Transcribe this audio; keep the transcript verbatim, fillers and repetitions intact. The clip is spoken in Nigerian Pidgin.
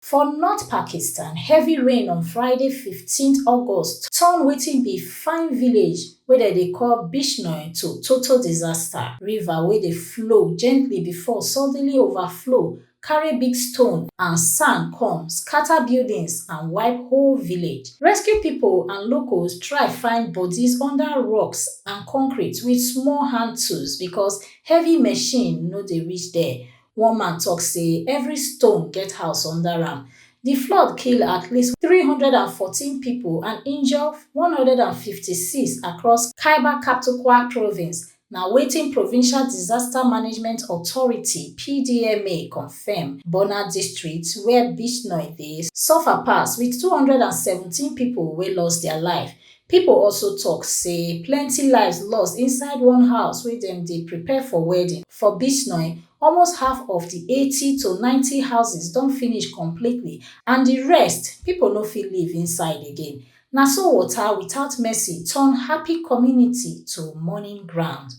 For North Pakistan, heavy rain on Friday fifteen August turn wetin be fine village wey dem dey call Bishnoi to total disaster. River wey dey flow gently before suddenly overflow, carry big stone and sand come, scatter buildings and wipe whole village. Rescue people and locals try find bodies under rocks and concrete with small hand tools because heavy machine no dey reach there. One man talk say every stone get house under am. The flood kill at least three hundred and fourteen people and injure one hundred and fifty-six across Khyber Pakhtunkhwa province, na wetin Provincial Disaster Management Authority, P D M A, confirm. Bona District, where Bishnoi dey, suffer pass with two hundred and seventeen people wey lost their life. People also talk say plenty lives lost inside one house wey dem dey prepare for wedding. For Bishnoi, almost half of the eighty to ninety houses don finish completely, and the rest, people no fit live inside again. Na so water without mercy turn happy community to mourning ground.